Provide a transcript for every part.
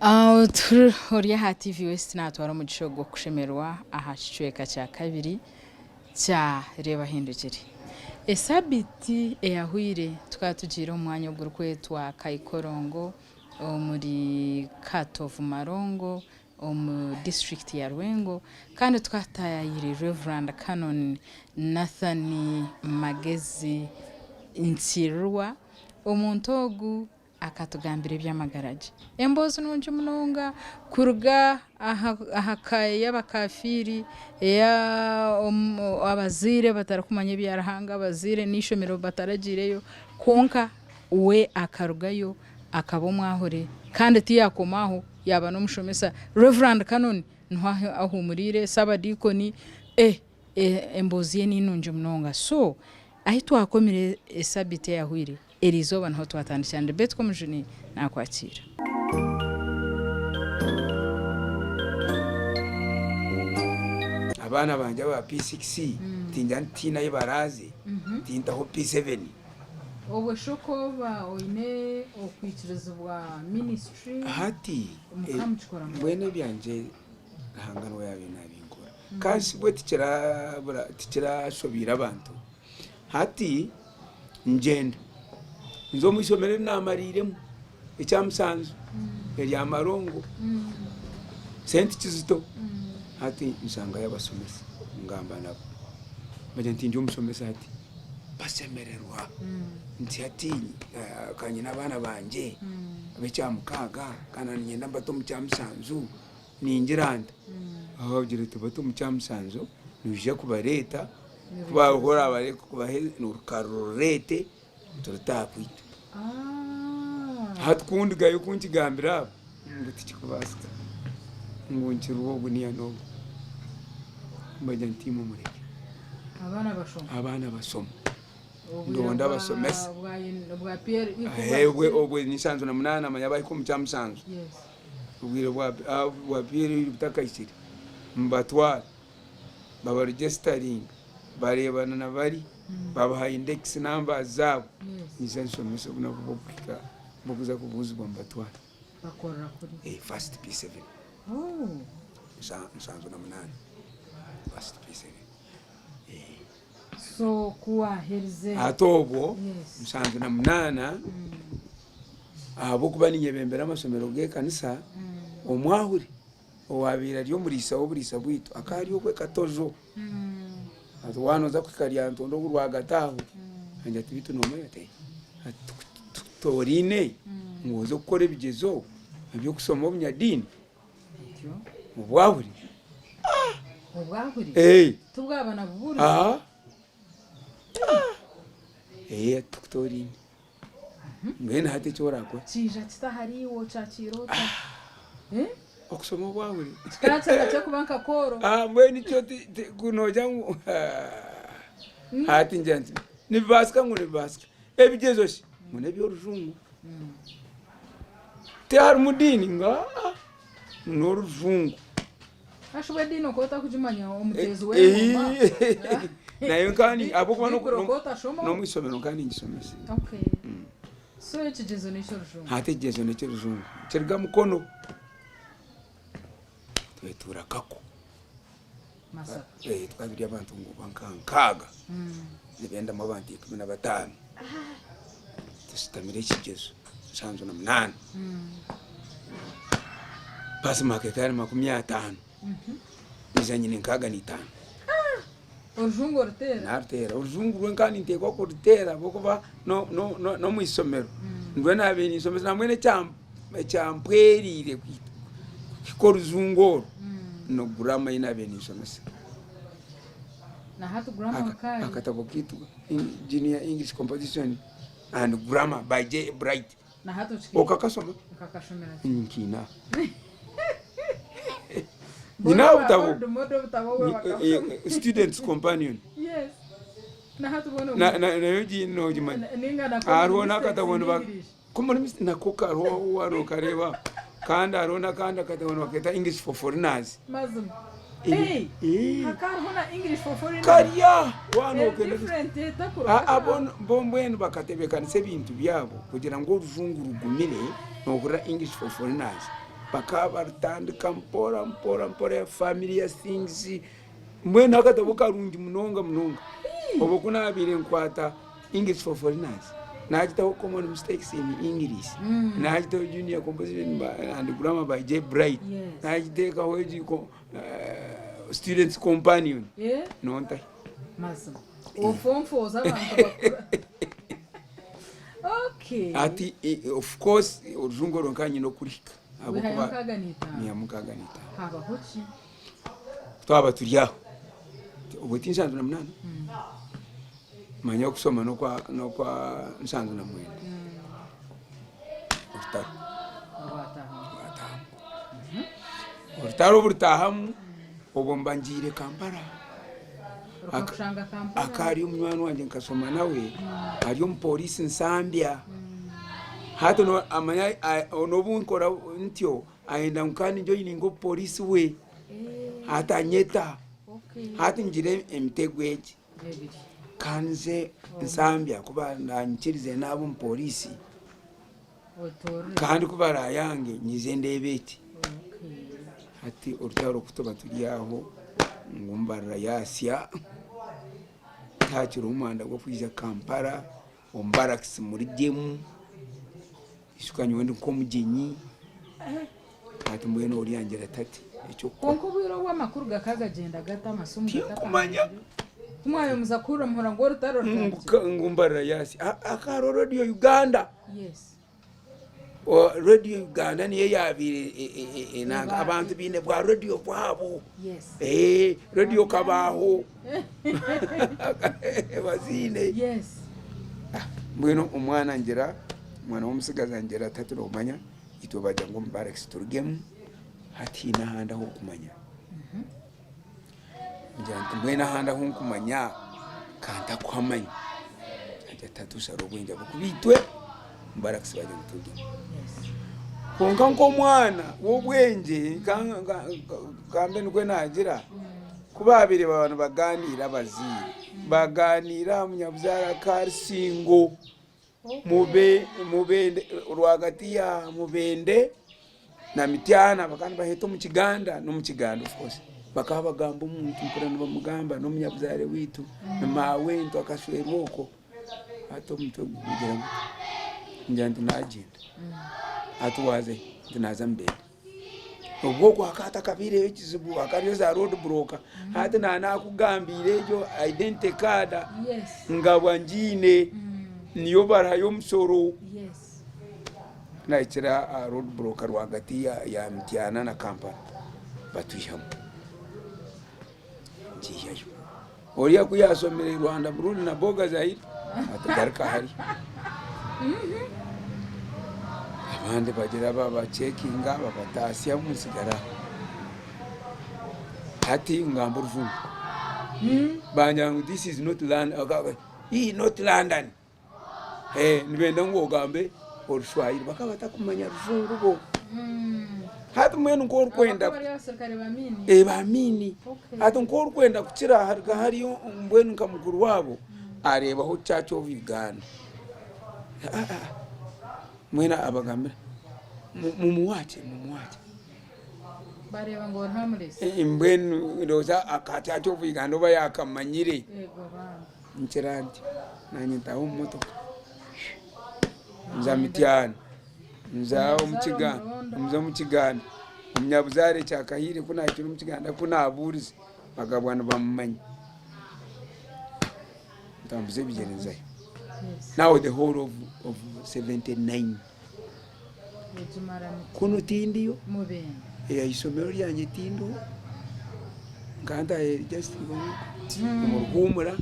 Ori aha TV West natwara omugisha ogu gw'okushemererwa aha kicweka kya kabiri kya Reeba Ahindukire. Esabiti eyahweire tukaba tugiire omu mwanya ogurikwetwa Kaikorongo omuri Katovu Marongo omu disiturikiti ya Lwengo kandi twataayaayire Rev. Canon Nathan Magezi Nkirirwa. Omuntu ogu akatugambira eby'amagara gye. Emboozi nungi munonga kuruga aha ka y'abakafiiri ei abazaire batarikumanya ebya Ruhanga, abazaire n'eishomero bataragiireyo kwonka we akarugayo akaba omwahure kandi tiyakoma aho yaaba n'omushomesa. Rev. Canon niho ahuumuriire, Saabadiikoni, eh emboozi ye ni nungi munonga. So ahi twakomire esabiiti eyahweire, eriizooba niho twatandikira. Ndi Beti Komujuni naakwakiira. Abaana bangye aba P6 tingira nti tihaine ahi baraaze, tintaho P7. Obwe shi okoba oine okwikirizibwa ministry Hati mukaba mukikora muta? mbwenu ebyangye Ruhanga niwe yaabaire naabinkora. Kandi shi bwe tikirabura tikirashobeire abantu. Hati ngyenda nza omu ishomero eri naamariiremu ekya musanju erya Marongo Saint Kizito. Hati nshangayo abashomesa ngamba nabo mbagira nti ndi omushomesa hati bashemererwa nti hati ka nyine abaana bangye ab'ekyamukaaga kandi niinyenda mbate omu kyamusanju ningira nta? Bagira bati bati omu kyamusanju noija kubareeta ku oraabahe orukariro orureete turute aha kwita. Hati ku ndugayo ku nkigambira abo ngu tikikubaasika ngu nkiriho ogu niiya n'ogu, mbagira nti imwe mureke abaana bashome ndonde abashomesa. Obwe ni nsanju na munaana manya bahika omu kyamusanju. Obwire bwa PLU butakahikire nibatwara babaregisitaringa bareebana na bari babaha index numbers zaabo nyija nshomesa obunaku bw'okuhika bw'okuza kubuuzibwa nibatwara. First P7 78 first P7. Hati obwo 78 ahabw'okuba ninyebembera amasomero g'ekanisa, omwahuri owaabaire ari omuriisa w'oburiisa bwaitu akaba ari okwe Katojo. Hati waaba nooza kuhika Lyantonde obu rwagati aho, yangira ati beitu noomanya ati tukutoraine ngu oze kukora ebigyezo eby'okushoma obunyadiini. Obwahuri. Obwahuri? Eh. Tibwaba na buburi? Aha. Eh, tukutoraine. Mbwenu hati eki orakora. Kiija kita ahari iwe okyakiira ota? Eh? Okushoma obwahuri. Kikaba kyaba kuba nka kooro. Ah, mbwenu kyo ku noogira ngu hati ngira nti nibibaasika ngu nibibaasika. Ebigyezo shi? Ngu n'eby'orujungu. Tiharimu diini ngu aa n'orujungu. Kashuba ediini okaba otakugimanya omuteezi w'engoma. Nayo nkaba ni ahabw'okuba Baiburi okaba otashomaho. n'omu ishomero nkaba ningishomesa. Okay. So ekigyezo n'eky'orujungu. Hati ekigyezo n'eky'orujungu kiruga Mukono twetuura Kako. Masaka. Tukaba turi abantu ngu nka nkaaga nibendamu abantu 15 tushutamire ekigyezo 78 pass mark ekaba eri 50 naija nyine 65. Orujungu oruteera? Naruteera orujungu rwe nkaba ninteekwa kuruteera ahabw'okuba n'omu ishomero nibwo nabaire ninshomesa nambwenu ekyampwereire kuhika orujungu oru ni guraama ei nabaire ninshomesa. Nahati guraama okaari? Akatabo kaitu Junior English Composition and Grammar by J. Bright. Nahati okiine? Okakashoma? Nkakashomera ki? Nkiine aha. Nyine aha obutabo. Old model obutabo obwe bakashoma. Students Companion. Yes. Nahati bwona Nayo nogimanya. Ninga na Hariho Common n'akatabo Mistakes in niba English. Common Mistakes nako kariho waaba nokareeba. Kandi hariho n'akandi akatabo nibakeeta English for Foreigners. Mazima. Eh, Hey, eh. hakaba hariho na English for Foreigners. Karya! Waaba Eri nokenda different etakuruga Ah, ah, bo bo mbwenu bakatebeekanisa ebintu byabo kugira ngu orujungu rugumire nohurira English for Foreigners. Bakaba barutandika mpora mpora mpora familiar things mbwenu akatabo karungi munonga munonga. Obwo ku nabaire nkwata English for foreigners nagitaho common mistakes in English, nagitaho junior composition and grammar by J Bright, nagiteekaho egi students companion nontahi. Mazima ofonfooza abantu bakura. Okay. Hati of course orujungu orwo nkaba nyine okuruhika Wihayo ahabw'okuba 65. nyihamu 65. Habaho ki? Twaba turi aho obwo ti 78 manya okushoma n'okwa n'okwa 79 orutaro Rwatahamu. rwatahamu. Orutaro obu rutahamu obwo mba ngiire Kampala. Rukakushanga Kampala. Aka ari omunywani wangye nkashoma nawe ari omu poliisi Nsambya. Hati amanya n'obu nkora ntyo ayenda ngu kandi njoyininge obupoliisi bwe. Hati anyeta. Hati ngira emitego egi. Ka nze Nsambya ku baranyikirize naaba omupoliisi kandi ku barayange nyije ndeebe eki. Hati orutaro ku tuba turi aho ngu mbarira yaasya tihakiriho omwanda gw'okwija Kampala omu barakisi murugyemu ijuka nyowe ndi nk'omugyenyi hati mbwenu oriya angira ati ati eky'okukora. Kwonka obwire obu amakuru gakaba gagyenda gata amasimu Tinkumanya. Ku mwabaire muza kuhurira muhurira ngu orutaro rutandikire. Ngu mbarira yaasya hakaba hariho rediyo Uganda. Yes. Radio Uganda niyo yaabaire enanga abantu baine bwa radio bwabo. Yes. Radio Kabaho baziine. Yes. Mbwenu omwana ngira, omwana w'omutsigazi angira ati hati noomanya itwe bagira ngu omu barracks turugemu hati haine ahandi ahu orikumanya. Ngira nti mbwenu ahandi ahu nkumanya ka ntakuhamanya. Agira ati hati oshare obwengye ahabw'okuba itwe omu barracks bagira ngu turugemu. Kwonka nk'omwana w'obwengye ka mbe nikwo naagira, ku baabaire baba nibaganiira abazaire, bagaaniira aha munyabuzaare Karisingo. Mubende rwagati ya Mubende na Mityana bakaba nibaheeta omu Kiganda n'omu Kiganda of course. Bakaba bagamba omuntu mpurira nibamugamba n'omunyabuzaare waitu ni maawentu akashwerwa okwo. Hati omutwe gugira guti, ngira nti nagyenda. Hati waaza hi? Nti naaza Mubende. Obwo okwo hakaba hatakabaireyo ekizibu hakaba hariyo za road block. Hati naaba nakugambiire egyo identity card ngabwa ngiine niyo barahayo omushoro. Nahikire aha road block rwagati ya Mityana na Kampala batwihamu ngiihayo. Oriya ku yaashomire Rwanda Burundi na Boga Zaire ati garuka hariya. Abandi bagira babacekinga babataasyamu nsigara aho. Hati ngamba orujungu. Bangira ngu this is not London, hii not London. Nibenda ngu ogambe orushwahiri bakaba batakumanya rujungu bo. Hati mbwenu nk'orikwenda ba miini hati nk'orikwenda kukira haruga hariyo mbwenu nka mukuru waabo areebaho Church of Uganda mbwenu abagambira mumuwaakye mumuwaakye. Bareeba ngu ori harmless. Mbwenu ndowooza aka Church of Uganda oba yaakamanyire. Eego bambi. Nkira nti naanye ntaaha omu motoka nza Mityana nza omu Kiganda omunyabuzaare Kyakahiire ku naahikire omu Kiganda ku naabuurize bakabwa nibamumanya ntambuza ebigyere nzayo. Now the whole of 79 kunu tindiyo, eishomero ryangye tindiho, nkaba ntahire just omu ruhuumura,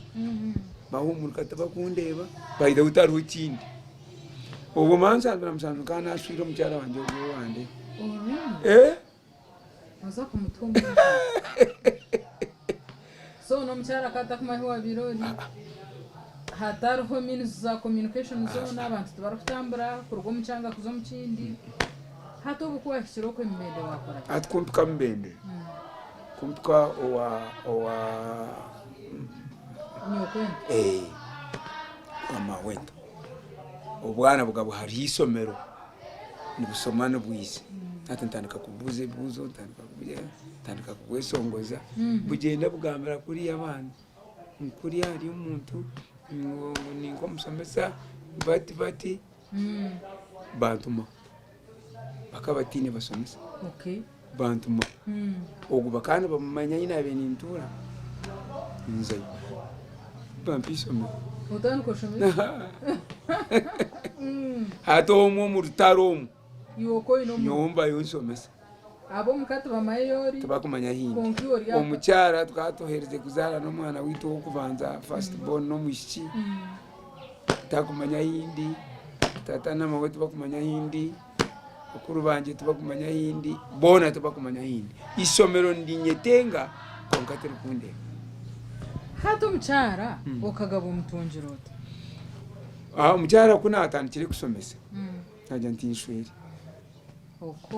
bahuumurika tibakundeeba, by the way tihariho ekindi. Obwo mansanzu na musanju nkaba nashwire omukyara wangye ogwo owande. Oza kumuta omu nju. So n'omukyara akaba atakumanya ahu wabaire ori. Hatariho means za communication zoona, abantu tibarikutambura kuruga omu kyanga kuza omu kindi. Hati obu ku wahikire okwo Mubende wakora ki? Hati ku mpika Mubende, ku mpika owa owa Nyokwento. Eh, owa maawento. Obwana bukaba hariho eishomero nibusoma nibwija. Hati ntandika kubuuza ebibuuzo, ntandika kubuuza, ntandika kubweshongoza, bugyenda bugambira kuriya abaana, ngu kuriya hariyo omuntu ngu ni nk'omushomesa bati bati, bantumaho. Bakaba bataine bashomesa, bantumaho. Ogwo bakaba nibamumanya ahu naabaire nintuura, nzayo bampa eishomero. Otandika oshomesa. Hati omwo omu rutaro omwo. Iwe okwo oine omu. Nyowe mbayo nshomesa. Ab'omuka tibamanya ei ori. Tibakumanya ahi ndi. Kwonka iwe ori aha. Omukyara tukaba tuherize kuzaara n'omwana waitu ow'okubanza first born n'omwishiki, takumanya ahi ndi, tata na maawe tibakumanya ahi ndi, bakuru bangye tibakumanya ahi ndi, boona tibakumanya ahi ndi. Eishomero nidinyetenga kwonka tirikundeeba. Hati omukyara okagaba omutungire ota? Omukyara ku naatandikire kushomesa. Naagira nti nshwere. Oku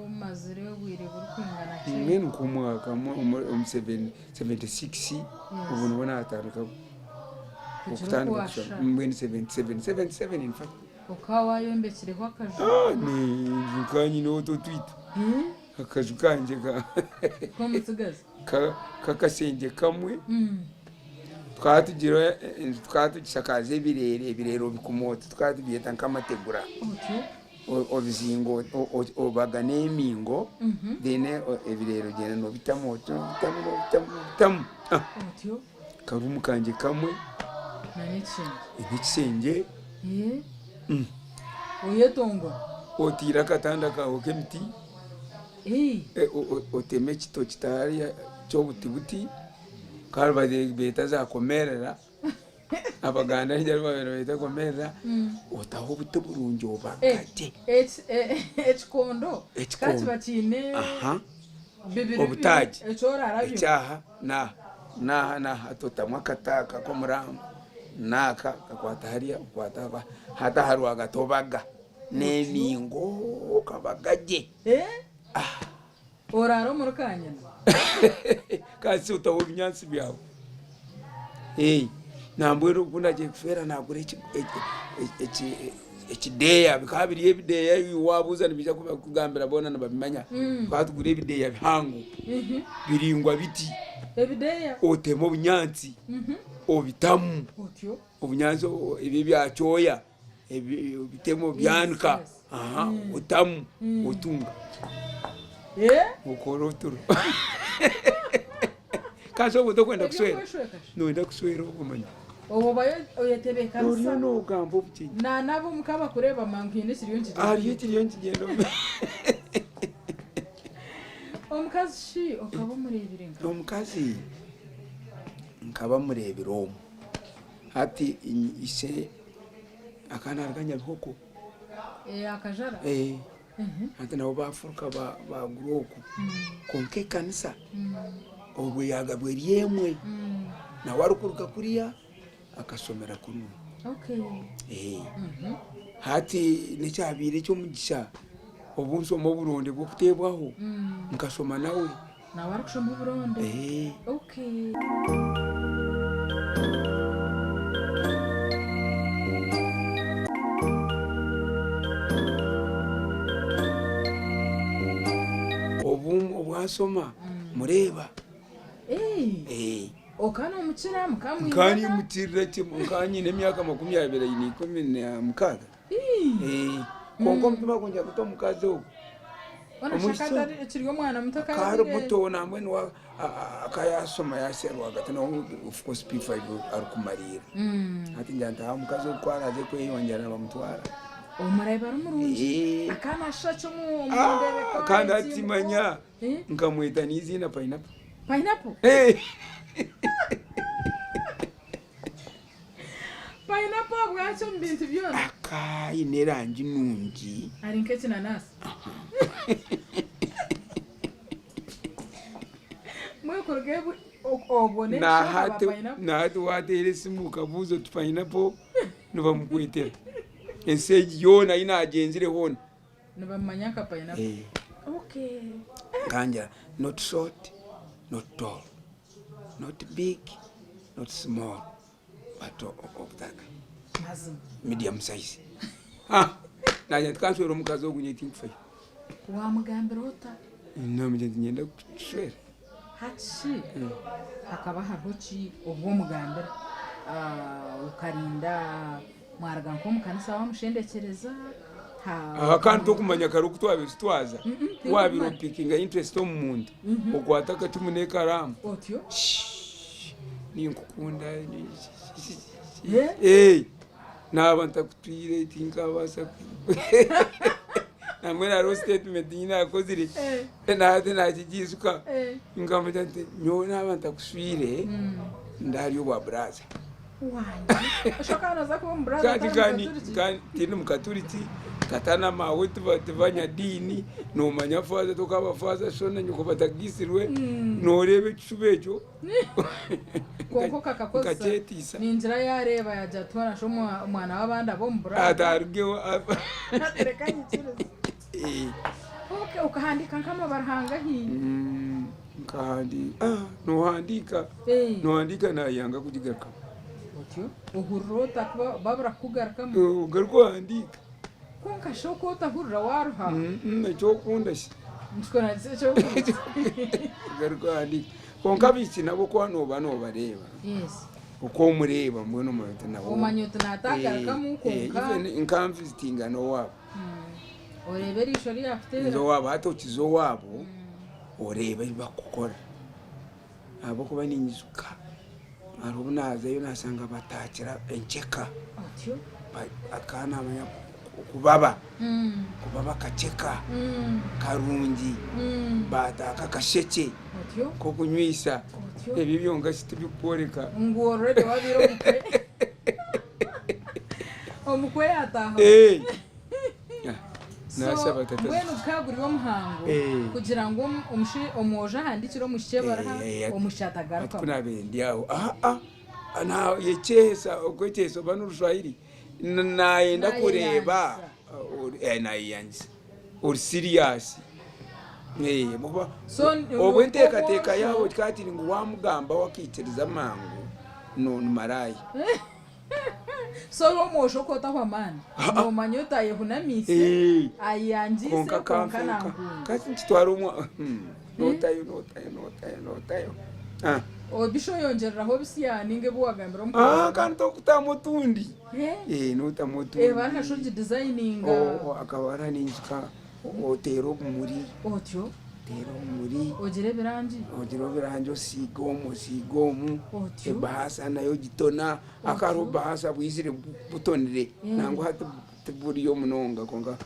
omazire obwire burikwingana ki? Mbwenu nk'omwaka omu 76 obwo nibwo naatandika Kugira oku okutandika waashusha. kushoma mbwenu 77 77 in fact. Okaba waayombekireho akaju? Ah, n'enju nkaba nyine otwo otwitu akaju kangye ka K'omutsigazi? k'akashengye kamwe. Tukaba tugira enju tukaba tugishakaaza ebireere, ebireere obikuma oti tukaba tubyeta nk'amategura. Obizinga obaga n'emingo then ebireere ogyenda noobitamu oti noobitamu noobitamu noobitamu. Akaruumu kangye kamwe n'ekishengye. Oteire akatanda kaawe k'emiti, oteme ekitookye hariya ky'obuti buti. Kandi nibabeeta za komerera, Abaganda nikyo baabaire nibeeta komerera, otaho obuti burungi obagate. Ekikondo Ekikondo. ka kiba kiine Aha. bibiri bibiri Obutaagi. eki orarabyo. Ekyaha n'aha n'aha n'aha hati otamu akati aka k'omuramba n'aka kakwata hariya okwata aha hati aha rwagati obaga n'emingo okabaga gye. Oraara omuri kanyina. Kasi otaho ebinyaatsi byawe. Eh, nambwenu obu nagiye kufeera nagura eki eki ekideeya bikaba biri ebideeya iwe waabuuza nibaija kukugambira boona nibabimanya. Tukaba tugura ebideeya bihango biraingwa biti, Ebideeya? otema obunyaatsi obitamu, Otyo. obunyaatsi ebi ebya kyoya. Obitema obyanika otamu otunga okora oturo kandi obwo tokwenda kuswera noyenda kuswera obwo manya oriyo nogamba obugyenyi hariyo ekiriyo nikigyenda omukazi nkaba mureebire omu hati ishe Akaba naruga Nyabihoko. Akajara? Hati nabo bafuruka bagura okwo. Kwonka ekanisa obwo yagabwa eri emwe. Nawe arikuruga kuriya akashomera kunu. Hati nekyabaire ekyomugisha obu nshoma oburonde bw'okuteebwaho nkashoma nawe. Nawe arikushoma oburonde? Okay. Obu obwashoma mureeba. Okaba nomukira mukamwingana? Nkaba nimukirira kimwe, nkaba nyine emyaka 216. Kwonka omutima gwangye guti omukazi ogu akaba ari muto nambwenu akaba yashoma yahitsya rwagati nawe of course P5 arikumariira. Hati ngira nti omukazi ogu ku araaze kweyongyera nibamutwara. Kandi hati manya nkamweta n'eiziina Pineapple. Pineapple ahabwaki omu bintu byona? Aka aine erangi nungi. Ari nk'ekinanasi. Mbwenu kuruga ebu obwo n'ebishoka ba pineapple. Nahati wateera esimu okabuuza oti pineapple nibamukwetera. Ensi egi yoona ahi naagyenzire hoona. Nibamumanya nka pineapple. Okay. Nkangira not short, not tall. Not big, not small but of that Mazima. medium size. Ah, naanye nti kanswera omukazi ogu nyowe tinkufayo. Waamugambira ota? Naamugira nti niinyenda kukushwera. Hati shi hakaba hariho ki obu omugambira? Okarinda mwaruga nk'omu kanisa wamushendekyereza? Aha kandi tokumanya kare oku twabaire tutwaza, wabaire opikinga interest omu muntu, okwata akacumu n'ekaraamu, Otyo? Ninkukunda, naaba ntakutwire tinkabaasa nambwenu hariho statement ei naakozire nahati nakigiijuka nkamugira nti nyowe naaba ntakushwire ndaarya obwa buraaza. Kandi kandi tindi mukaturiki tata na maawe tiba nyadiini noomanya faaza tokaaba faaza sho na nyoko batagiisirwe nooreeba ekishuba ekyo. Kwonka okakakozesa. Nkakyetiisa. Ningira yareeba yagira ati hoona shi omwana w'abandi abe omu buraada. Atarugeho. Ati reka nyikirize. Okay, okahandiika nk'amabaruha angahi? Nkahandiika, ah, nohandiika, nohandiika nayanga kugigarukamu. Otyo, ohurira ota kuba babura kukugarukamu? Ogaruka ohandiika. Kwonka shi oku otahurira waaruha? Eky'okunda shi. Nikikora eky'okunda. Ogaruka ohandiika. Kwonka abaishiki nabo ku nooba noobareeba, oku omureeba mbwenu omanya oti nawe. Omanya oti naatagarukamu kwonka. Even nkanvizitinga n'owaabo. Oreeba eriisho ri yaakuteera. Nza owaabo hati okiza owaabo oreeba ebi barikukora ahabw'okuba ninyijuka hariho obu naazayo naashanga bataakire enkyeka. Otyo. Akaba naamanya kubaba, kubaba akakyeka karungi, baataaka akashekye k'okunywisa, ebyo byonka shi tibikworeka. Ngu already wabaire omukwe. Omukwe yaataaha. So Naashaba tata. mbwenu gukaba guri omuhango kugira ngu omwojo ahandiikire omwishiki ebaruha, omwishiki Hati ku atagarukamu. naabaire ndi aho, aa Nayekyehesa, okwekyehesa oba n'Orushwahiri, nayenda kureeba, nayeyangisa, ori serious. Obwo enteekateeka yaabo ekaba kiri ngu wamugambaho akaikiriza mangu, ni maraaya. So iwe omwojo ku otahwa amaani, nomanya oti ayehunamiise, ayeyangiise Kwonka kwonka nankunda. Ka nikitwara omwanya, notayo, notayo, notayo, notayo. Obisha oyongyereraho obisya ninga ebi wagambira omukazi. Ah, kandi tokutamu otundi. Eh, notamu otundi. Eba nka shogi designinga. Oh, akaba hariho ninjika oteera obumuri. Otyo. Oteera obumuri. Ogira ebirangi. Ogira ebirangi osiiga omu osiiga omu. Otyo. Ebaasa nayo ogitona. Aka hariho obubaasa bwizire butonire nangwa hati tiburiyo munonga kwonka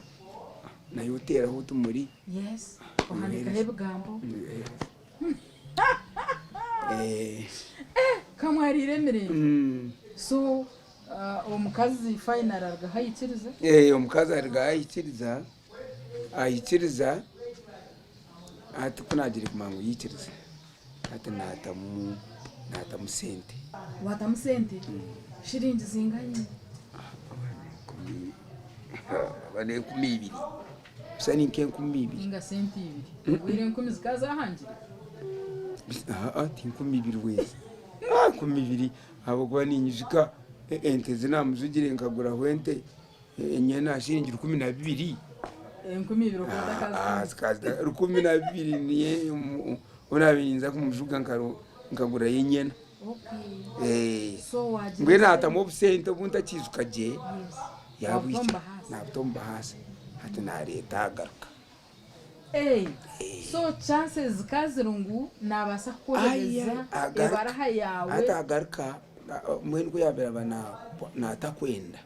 nayo oteeraho otumuri. Yes, ohandikaho ebigambo. Kamwariire emirembe. So omukazi finally arugaho aikiriza? Omukazi arugaho aikiriza, aikiriza hati ku naagira kumanya ngu yaikiriza hati naatamu naatamu sente. Waatamu sente? Shiringi zingahi? Aba n'enkumi ibiri. Busa ni nk'enkumi ibiri. Ninga sente ibiri. Obwire enkumi zikaba zahangire? Aa ti nkumi ibiri weeza. Ah, nkumi ibiri ahabw'okuba ninyijuka ente ezi naamujugire nkaguraho ente enyana shiringi 12. Enkumi ibiri okaba Ah, zikaba 12 niyo obu naabaire ninza kumujuga nkagurayo enyana. Okay. So wagira Mbwenu naatamu obusente obu ntakiijuka gye. Yes. Yaabwija Wabuta omu bahaasa. naabuta omu bahaasa hati naareeta agaruka. Hey, so chances zikaba ziri ngu naabaasa kukwohereza Aya, agaruka. ebaraha yaawe. Hati agaruka mbwenu ku yaabaire aba naatakwenda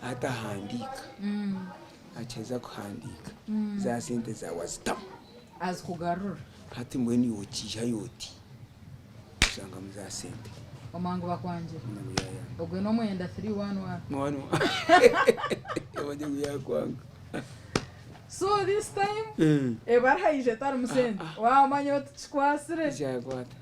hati ahandiika akiheza kuhandiika za sente zaawe azitamu Azikugarura. Hati mbwenu iwe okiihayo oti oshangamu za sente. Omanya ngu bakwangire. Omanya ngu yaayanga. Ogwe n'omwenda 311. One one. Omanya ngu yaakwanga. So this time ebaraha yaija etarimu sente. Waamanya oti kikwatsire. Kyakwata.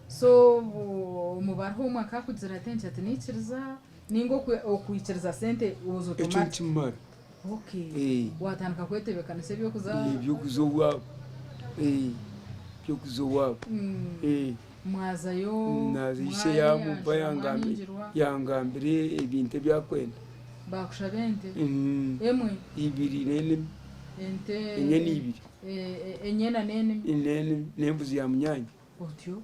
So omu baruha omwe akakugira ati enkya tinaikiriza ninga okwikiriza sente was Ekyo automatic. nikimara. Okay. Eh. Watandika kwetebekanisa eby'okuza. Eby'okuza owaabo. Eh, eby'okuza owaabo. Eh. Mwazayo. Naaza ishe yaamupa mwayeyanja, yangambira mwahingirwa. yangambira ebintu ebi akwenda. Baakushaba ente Mm. emwe. Ibiri n'enimi. Ente. Enyena ibiri. Enyena n'enimi. N'enimi n'embuzi ya munyaanya. Otyo.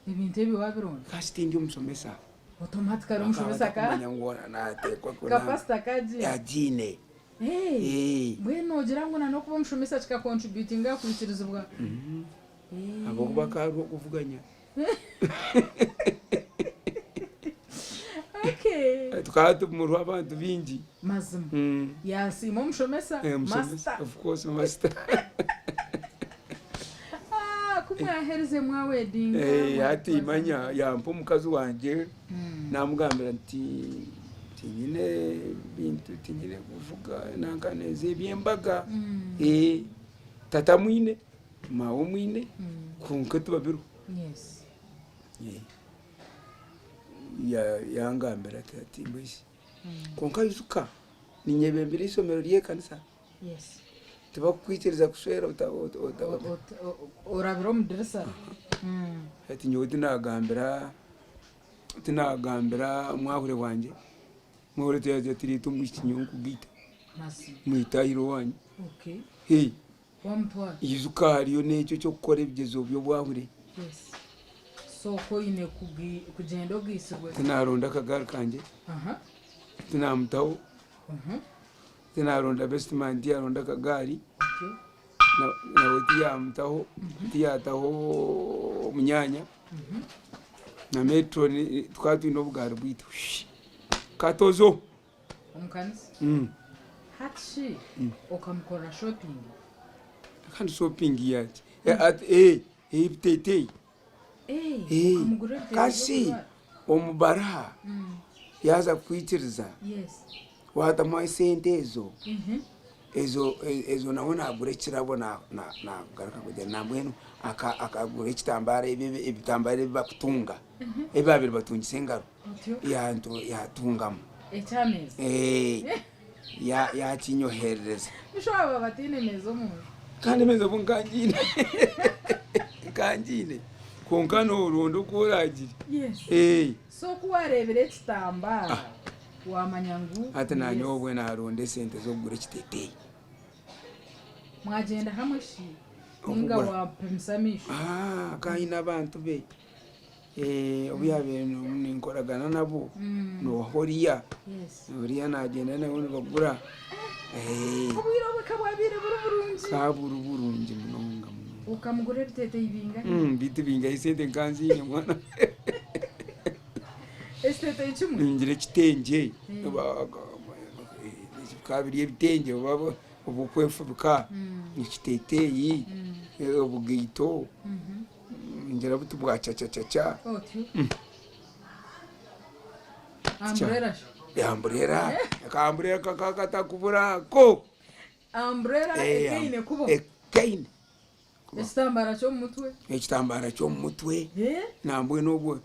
Ebintu ebyo waabironda? Kasi tindi omushomesa. Automatically omushomesa ka. Bakaba batakumanya ngu naateekwa ku. Ka pastor kagiine. Agiine. Eh. Mbwenu noogira ngu na n'okuba omushomesa kika contributinga aha kwikirizibwa? Ahabw'okuba ka hariho okuvuganya. Okay. Tukaba tumuriho abantu baingi. Mazima. Yaasiima omushomesa, Eh, omushomesa, master. Of course, master. Ah, ku mwaherize mwawedinga. Eh, hati manya yampa omukazi wangye namugambira nti tinyine bintu tinyine kuvuga nanka neza ebyembaga. Eh, tata mwine maawe mwine kwonka tibabiriho. Yes. Eh, yangambira ati ati mbwenu kwonka ijuka ninyebembera eishomero ry'ekanisa. Yes. Tibakukwikiriza kushwera Orabire omu dirisa. Ati nyowe tinagambira omwahure wangye, omwahure tiyagira ati reeta omwishiki nyowe nkugaite. Mazima. Mwitahire owanyu. Okay. Hey. Wamutwara. Ijuka hariyo n'ekyo eky'okukora ebigyezo by'obwahure. Yes. So ku oine kugyenda ogaitsirwe. Tinaronda akagaari kangye, tinamutaho, tinaronda best man tiyaronda akagaari, Otyo. Nawe tiyamutaho, tiyataho omunyaanya, na matron tukaba twine obugaari bwaitu. Katozo! Omu kanisa? Hati shi okamukorera shopping? Kandi shopping yaki? Ati ebiteteyi. Eh, okamugurira ebiteteyi Kasi by'okujwara? omu baraha yaaza kukwikiriza waatamu esente ezo, ezo ezo nawe naagura ekirabo naagaruka kugira nambwenu akagura ekitambara ebi ebitambara ebi bakutunga ebi baabaire batungisa engaro. Otyo. Yatungamu. Eky'ameeza. Eh, yakinyoherereza. Busha baba bataine meeza omu nju. Kandi emeeza bwo nkangiine. Nkangiine. Kwonka nooronda oku oraagire. Yes. Eh. So ku waareebire ekitambaara waamanya ngu. Hati naanye yes. obwe naaronda esente z'okugura ekiteteeyi. Mwagyenda hamwe shi? Ninga Okugura. wampimisa amaisho? Ah, ka aine abantu be. Eh, obu yaabaire ninkoragana nabo, nooha oriya, Yes. oriya naagyenda nawe nibagura. Eh, Obwire obwe ka bwabaire buri burungi. ka buri burungi munonga munonga. Okamugurira ebiteeteeyi bingana? Beitu bingahi esente nkanziine mwana. Ekiteeteeyi kimwe? Ningira ekitengye, bikaba biri ebitengye oba obw'okwefubika, ekiteeteeyi, obugaito. Ningira buti bwa chachachacha. Otyo. Umbrella shi? Umbrella. Aka umbrella kakaba katakubura ko. Umbrella ekaine kubo. Ekaine. Ekitambara ky'omu mutwe. Ekitambara ky'omu mutwe. Eh? Nambwenu obwo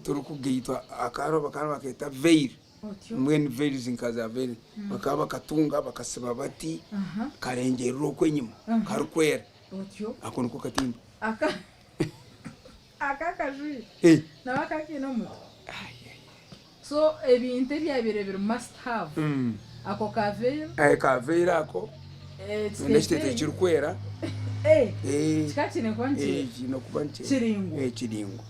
turikugaitwa akaro bakaba nibaketa veil. Otyo. Mbwenu veils nka za veil bakaba bakatunga bakasiba bati karengyerera okwo enyima karikwera. Otyo. Ako niko katimba. Aka aka akajwire Eh. nawe akakiine omu mutwe. So ebintu ebyabaire biri must have. Ako ka veil. Eh, ka veil ako. N'ekiteteeyi kirikwera. Eh. Kikaba kiine kuba nikyera. Eh, kiine kuba nikyera. Kiringwa. Eh, kiringwa.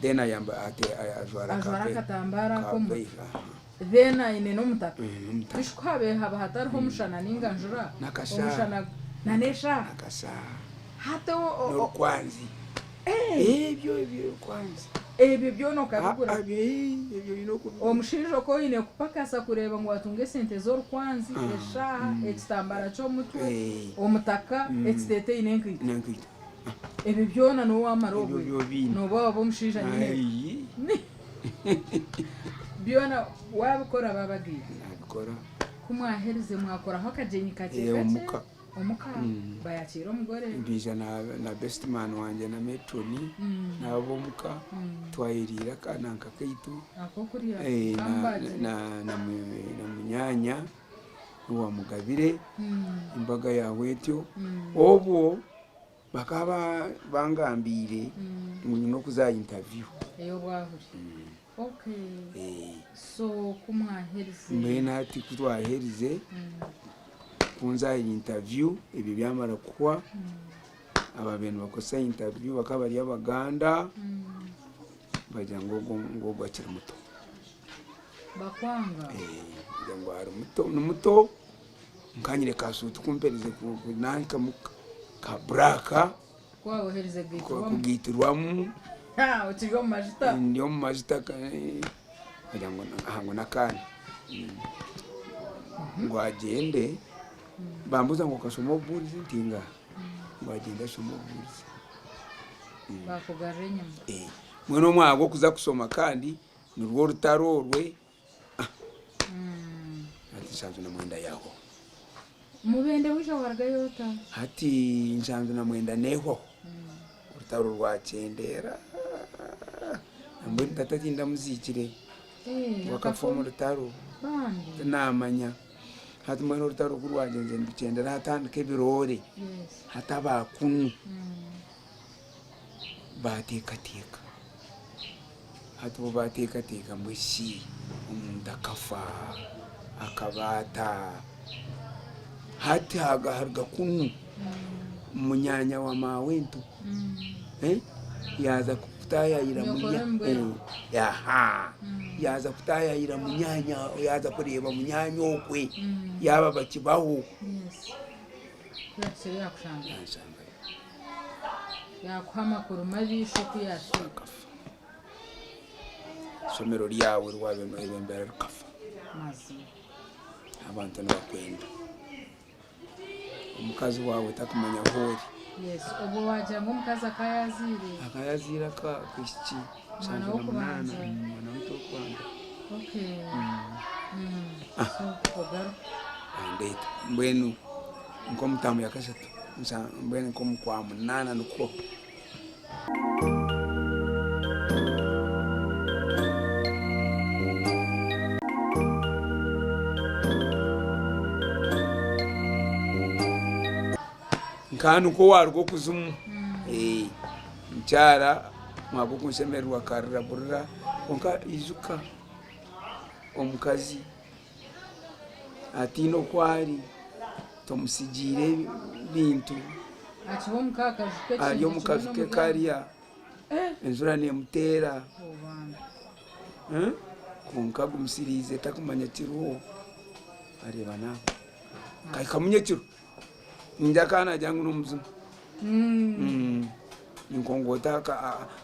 Then ayamba ate ajwara Ajwara akatambaara ka ak'omu mutwe. veil, aha. Then aine n'omutaka. N'omutaka. Bishi ku habaire haba hatariho omushana ninga njura. N'akashaaha. Omushana na n'eshaaha. N'akashaaha. Hati o- N'orukwanzi. Eh. Ebyo ebyo orukwanzi. Ebyo byona okabigura. Ah, ah, ebyo oine okubigura. Omushaija oku oine kupakasa kureeba ngu watunga esente z'orukwanzi, eshaaha, ekitambara ky'omutwe, omutaka, ekiteteeyi n'enkaito. N'enkaito. Ebyo byona niwe wamara Ebyo obwe. byobiine. Nooba waaba omushaija nyine. Ayi. Byona wabikora babagaita. Nabikora. Ku mwaherize mwakoraho akagyenyi kakye Eh, kakye. omuka. Omuka bayakiira omugore. Mbiija na best man wangye na metroni n'ab'omuka twayeriira akananka kaitu. Akokurya. Eh, Kambagire. na munyaanya owa Mugabire embaga yahwa etyo. Obwo bakaba bangambiire ngu nyine okuza aha interview. Ey'obwahuri. Okay. So ku mwaherize. Mbwenu hati ku twaherize, ku nza aha interview, ebyo byamara kuhwa, ababaire nibakozesa interview bakaba bari Abaganda, bagira ngu ogwo ngu ogwo akiri muto. Bakwanga. Bagira ngu ari muto, ni muto, nka nyine ka suuti ku mperize nankamu ka buraaka. Ku waaba oherize kugaitirwamu. Kugaitirwamu. Okiri omu majuta. Ndi omu majuta bagira ngu aha ngu n'akaana. Ngu agyende, bambuuza ngu okashoma obubuurizi? Nti ngaaha. Ngu agyende ashome obubuurizi. Baakugarura enyima. Mbwenu omwanya gw'okuza kushoma kandi nirwo orutaro orwe. Hati nshanju na mwenda yahwaho. Mubende waija warugayo ota? Hati nshanju na mwenda nehwaho. Orutaro rwakyendeera. Nambwenu tata tindamuziikire. Ngu akafa omu rutaro. Tinamanya. Hati mbwenu orutaro ku rwagyenzire nirukyendera hatandika ebiroore. Hati aba kunu bateekateeka. Hati bo baateekateeka ngu eshi omuntu akafa akaba ata? Hati haruga kunu munyaanya wa maawetu yaaza kutaayaayira yaaza kutaayaayira munyaanya yaaza kureeba munyaanya okwe yaaba bakibaho. Yanshangayo. Yaakuha amakuru mabi shi oku yaafiire. Akafa. Eishomero ryawe eri waabaire nooyebembera rikafa. Mazima. Abantu nibakwenda. Omukazi waawe takumanya ahu ori. Yes, obwo waagira ngu omukazi akaba yaazaire? Akaba yaazaire akaishiki Omwana nshanju na w'okubanza. munaana. Omwana waitu w'okubanza. Okay. So ogaruke. Andeeta. Mbwenu nk'omu taamu ya kashatu, mbwenu nk'omu kwa munaana nikwo. Nka nikwo waaruga okuzimu, mukyara mwabwo kunshemererwa akarira burira kwonka ijuka omukazi Ataine oku ari, tomutsigiire bintu, ari omu kaju ke kariya, enjura neemuteera, kwonka agumisiriize tarikumanya kiriho, areeba naafa. Akahika munyekiro, ningira akaba naagira ngu n'omuzimu. Ninkongoota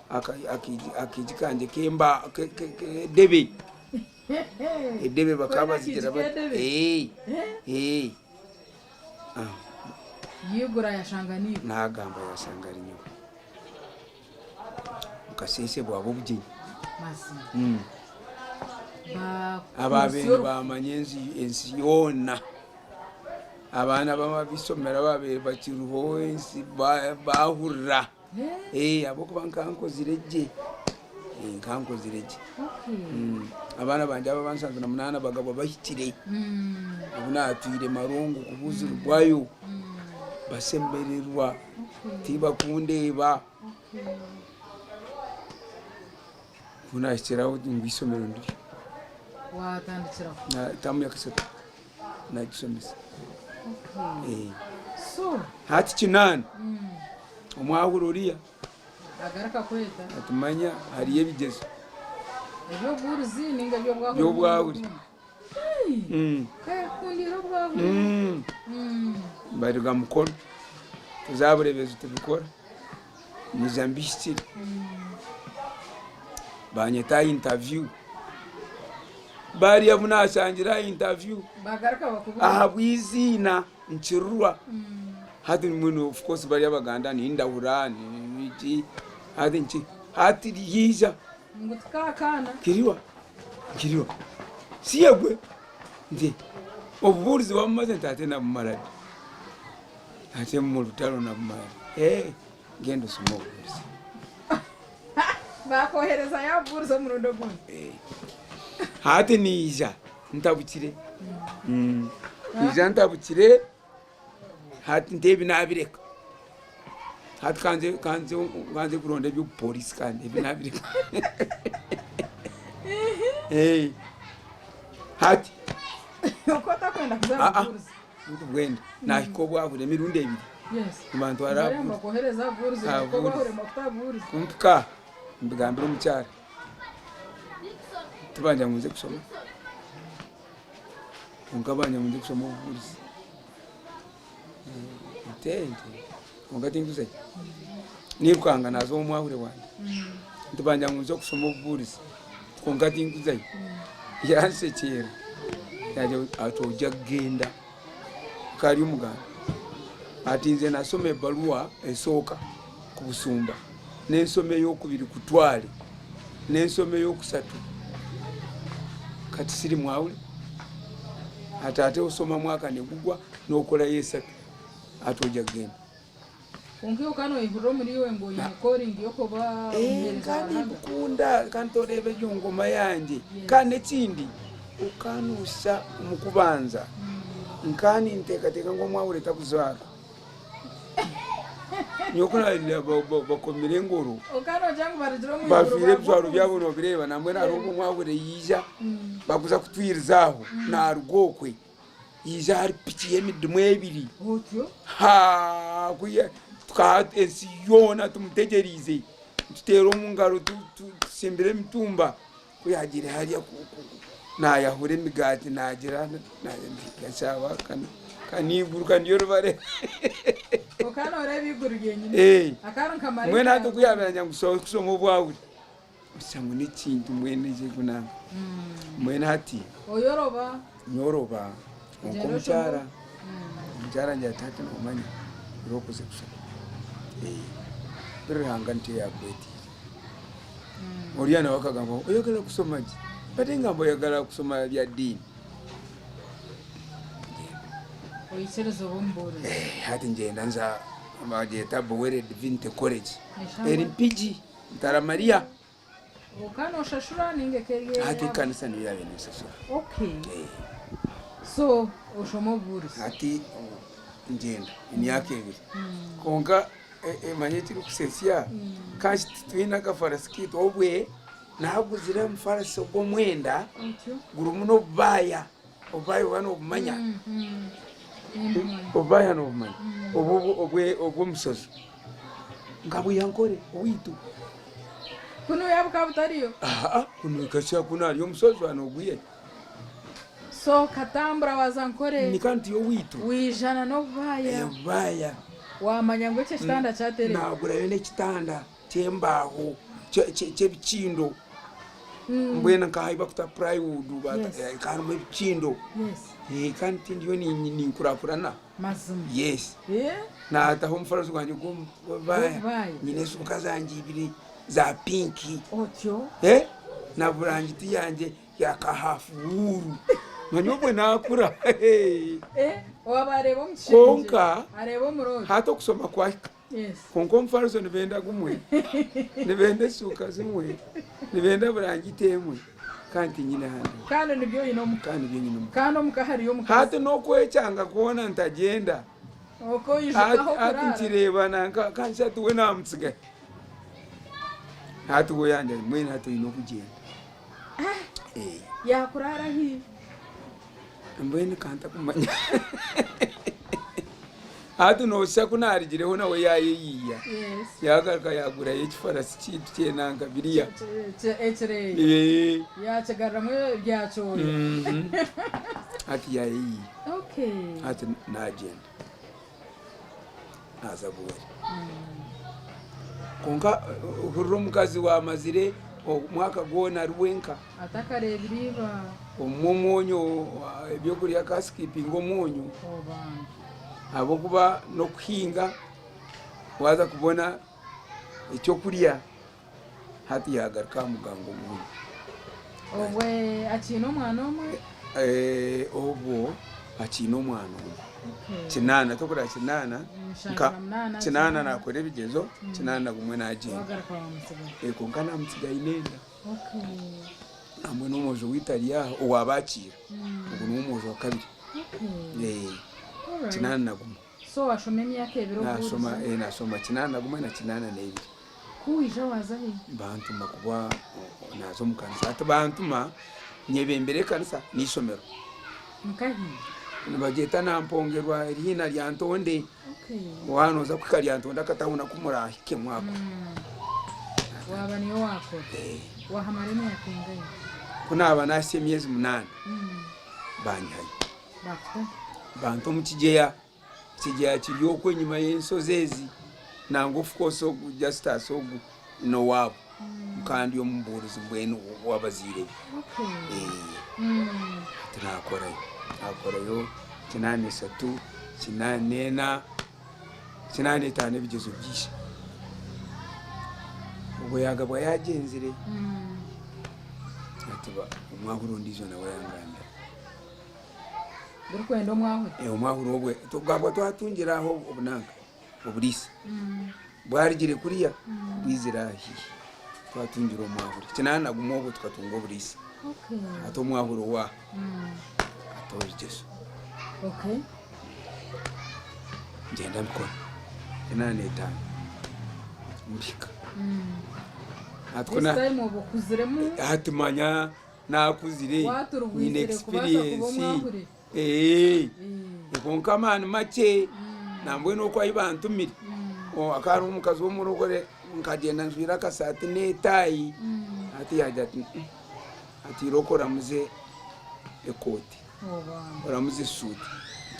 akaigi kangye k'edebe. Edebe bakaba bazigira bati Edebe? Ee, ah. Yaigura yashanga niiwe. Naagamba yashanga ari nyowe. Mukasheeshe bwaba obugyenyi. Mazima. Mm. Ba- Ababaire Kurusya nibamanya ensi ensi yoona. Abaana b'ab'eishomero ababaire bakiriho ensi ba- baahurira. Eh, ahabw'okuba nka nkozire gye. Eh, nka nkozire gye. Okay. Abaana bangye aba abanshanju na munaana bagabwa bahikire. Obu naatwire Marongo kubuuzirwayo, bashemererwa, tibakundeeba. Ku naahikire aho ngu eishomero ndiryo. Waatandikiraho. Taamu ya kashatu naagishomesa. Okay. Eh. So, Hati kinaana, omwahura oriya agaruka kweta ati manya hariyo ebigyezo. Eby'obuhurizi ninga eby'obwahuri? Eby'obwahuri. Ka yakukundiire obwahuri. Baruga Mukono, tuza aha Bureebezi tubikora, nyija mbihikire. Banyeta aha interview, bariya abu naashangire aha interview Bagaruka bakubuuza. Ahabw'eiziina Nkirirwa, hati mbwenu of course bariya abaganda nindahura niki hati nki hati ryaija. Ngu tikaakaana. Nkiriwa nkiriwa siyegwe nti obubuurizi wabumaze nti ate nabumara di ate omu rutaro nabumara di ee genda oshome obubuurizi. Baakwohereza yaabubuuriza omurundi ogundi. Hati naija ntabukire, naija ntabukire hati nti ebi nabireka hati kanze kanze kanze kuronda eby'obupolisi kandi ebi nabireka. Eh, hati Oku otakwenda kuza Ah, ah. Buruzi. Bwenda nahika obwahura emirundi ebiri. Yes. Nibantwara Baremba bakohereza Buruzi, Ah, kuko Buruzi. bahurema kuta Buruzi. Kumpika mbigambira omukyara tibanja ngu nze kushoma kwonka banja ngu nze kushoma obubuurizi nte nte kwonka tinkuzayo nirukanga naaza ow'omwahure wangye nti banja ngu nze kushoma obubuurizi kwonka tinkuzayo yansekyera yaagira ati ojja kugenda akaba ari omuganda ati nze nasoma ebaruwa esooka ku busumba n'ensoma ey'okubiri kutware n'ensoma ey'okusatu kati siri mwawule ati ate osoma mwaka negugwa n'okorayo esatu ati ojja kugenda. Kwonka iwe okaba noyehurira omuri iwe ngu oine calling y'okuba omuheereza wa Kandi Ruhanga? mbikunda kandi toreeba egyo ngoma yangye kandi n'ekindi okanuusa omu kubanza nkaba ninteekateeka ngu omwahura takuzaarwa. Nyowe ku naareebire bakomire engoro Okaba noogira ngu barugire omu iguru bajwaire ebijwaro baagwa byabo omu nsi. noobireeba nambwenu hariho obu omwahura yaija bakuza kutwiriza aho naaruga okwe. Yaija ahari piki y'emidimu ebiri. Otyo. Haa, ku ya- tukaha ensi yoona tumutegyereize, nituteera omu ngaro tu- tu- tusimbire emitumba. Ku yaagiire hariya ku- ku- naayahura emigaati naagira nashaba kaniiguru kaniyo rubare. Okaba nooreeba eiguru ryenyine. Eh. Akaba ari nka maraika Mbwenu hati oku yaakuza. yaabaire naagira ngu sobola kushoma obwahuri. Oshusha ngu n'ekintu mbwenu ekirikunanga. Mbwenu hati. Oyoroba. Nyoroba. Kwonka Ogyenda omukyara, oshoma. omukyara angira ati hati noomanya ori okuze kushoma. Buri Ruhanga nikyo yaakwetiire. Oriya nawe akagamba ngu oyagala kushoma ki? Bati ngamba oyagala kushoma bya diini. Oikiriza obe omubuurizi. Hati ngyenda nza bagyeta Bowere Divinity College Eshangwe. eri Mpigi. Ntaramariya. Okaba noshashura ninga eka eri Hati eyaabo? ekanisa niyo yaabaire neshashura. Okay. Eh. So oshoma obubuurizi. Hati ngyenda emyaka ebiri. Kwonka manya ekirikusesya, kanshi titwine akafarasi kaitu obwe naaguzire omufarasi ogw'omwenda Otyo. gurimu n'obubaaya, obubaaya oba noobumanya? Nimbumanya. Obubaaya noobumanya? Obu obw'omushozi. Nkabwiha Nkore owaitu. Kunu yaaba bukaba butariyo? Aha, kunu kasha kunu hariyo omushozi wa nogwihayo. So okatambura waaza Nkore. Ni kandi tiyo owaitu. Waijana n'obubaaya. Obubaaya. Waamanya ngu eki ekitanda kyatereera. Naagurayo n'ekitanda ky'embaaho ky'ebikindo. Mbwenu nka ahu bakuta plywood harimu ebikindo. Kandi tindiyo ninkurakurana. Mazima. Yes. Eh? Naataho omufaraso gwangye gw'obubaaya. Gw'obubaaya. Nyine eshuuka zangye ibiri za pinki. Otyo. Eh? Na burangiti yangye ya ka hafu wuuru. Manya obwe naakura. Eh, owaaba areeba omu kishengye. Kwonka Areeba omu roodi. hati okusoma kwahika. Yes. Kwonka omufariso nibenda gumwe, nibenda eshuuka zimwe, nibenda burangiti emwe. Kandi tinyine ahandi. Kandi nibyo oine omuka. Kandi nibyo nyine omuka. Kandi omuka hariyo omukazi. Hati n'okwekyanga kwona ntagyenda. Okwo oijuka Hati ahu hati okuraara. nkireeba nanka kandi shi hati we naamutsigahi. Hati we yangira ati mbwenu hati oine okugyenda. Eh. Yaakuraara hi? Mbwenu ka ntakumanya. Hati nooshusha ku naarugireho nawe yaayeyiiya, Yes. yaagaruka yaagurayo ekifarasi kyaitu ky'enanka biriya. Ekireeya. Ee. Yaakigaruramu ebyakyoya. Hati yaayeyiiya. Okay. Hati naagyenda. Naaza Buwere. Kwonka ohurira omukazi waamazire omwaka gwona ari wenka. Atakareebire iba. Omwe omwonyo ebyokurya akasikipinga omwonyo Obambi. ahabw'okuba n'okuhinga waaza kubona ekyokurya hati yaagaruka aha mugango ogundi. Obwe akiine omwana omwe? Obwo akiine omwana omwe. Okay. Kinaana tokureba kinaana Mushanju nka na munaana, kinaana kinaana. naakora ebigyezo kinaana na gumwe naagyenda. Waagaruka waamutsigaho. Kwonka naamutsiga aine enda. Okay. Hamwe n'omwojo waitu ari aha owaabakiira. Ogwo niwe omwojo wa kabiri. Okay. Eh, Alright. kinaana na gumwe. So washoma emyaka ebiri Naashoma obuurize. eh, naashoma kinaana na gumwe na kinaana n'ebiri. Ku waija waaza hi? Bantuma kuba naaza omu kanisa. Hati bantuma Nyebembere ekanisa n'eishomero. Nkahi? Nibagyeta Nampongerwa erihiina rya Ntonde. Waaba nooza kuhika Lyantonde akatawuni aku muraahikemu ako. Waaba niyo waakora. Waahamara emyaka engahi? Ku naaba naahitsya emyezi munaana, baanyihayo. Baakuta? Banta omu kigyeya. Ekigyeya kiri okwo enyima y'enshozi ezi. Nangwa of course ogu Justus ogu n'owaabo. Kandi omubuurizi mbwenu w'abazaire be. Hati naakorayo. Naakorayo kinaana eshatu, kinaana ena, kinaana etaano ebigyezo by'eishe. Obwo yaagabwa yaagyenzire, hati omwahuri ondiijo nawe yangambira. Burikwenda omwahuri? Omwahuri obwe tugabwa twatungira aho obunanka. Oburiisa bwarugire kuriya bwizire aha haihi twatungira omwahuri. Kinaana na gumwe obwo tukatunga oburiisa. Hati omwahuri owa ata orugyezo. Ngyenda mbikora 85 mbihika. Hati manya nakuzire nyine experience. Eeh kwonka amaani makye nambwenu oku ahi bantumire hakaba hariho omukazi w'omurokore nkagyenda njwaire akasaati n'etaayi hati yaagira ati hati irooko oramuze ekooti oramuze esuuti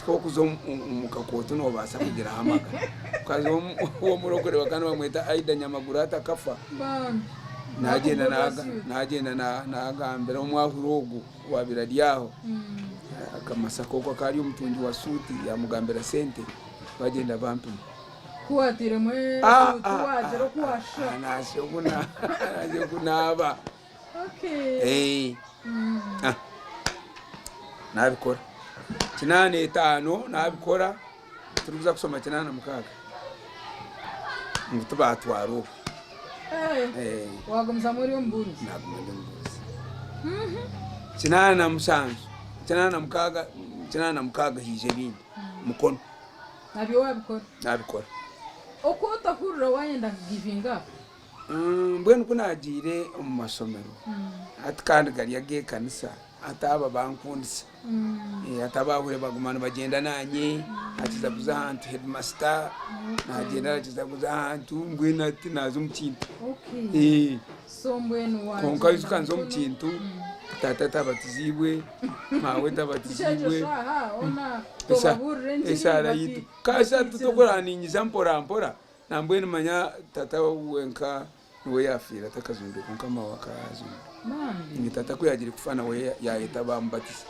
ku orikuza omu kakooti noobaasa kugiraho amagara. Omukazi w'omurokore bakaba nibamweta Aida Nyamaguru hati akafa naagyenda naagambira omwahuri ogu. Owaabaire ari aho akamasaka okwo akaba ari omutungi wa suuti yaamugambira sente bagyenda bampima. Ku waatairemu esuuti waagira oku waashusha? Naashusha oku naaba. Naabikora 85 naabikora turikuza kushoma 86 ngu tibaatwara obwo. Waagumizamu ori omubuurizi? Naaguma ndi omubuurizi. 87, 86, 86 haija ebindi, Mukono. Nabyo waabikora? Naabikora. Oku otahurira waayenda kugivinga apu? Mbwenu ku naagiire omu mashomero, hati kandi gari ag'ekanisa, hati aba bankundisa. Hati abaahurire baguma nibagyenda naanye, hakiza kuza ahantu heedimasita, naagyenda hakiza kuza ahantu, mbwenu hati naaza omu kintu. Kwonka ijuka nza omu kintu, tata tabatiziibwe, maawe tabatiziibwe, eshaara yitu, kasha titokora niinyija mpora mpora. Nambwenu manya tata wenka niwe yafiire atakazumbire kwonka mawe akaba yazumbire. Bambi. Tata ku yagiire kufa nawe yayeta bamubatiza.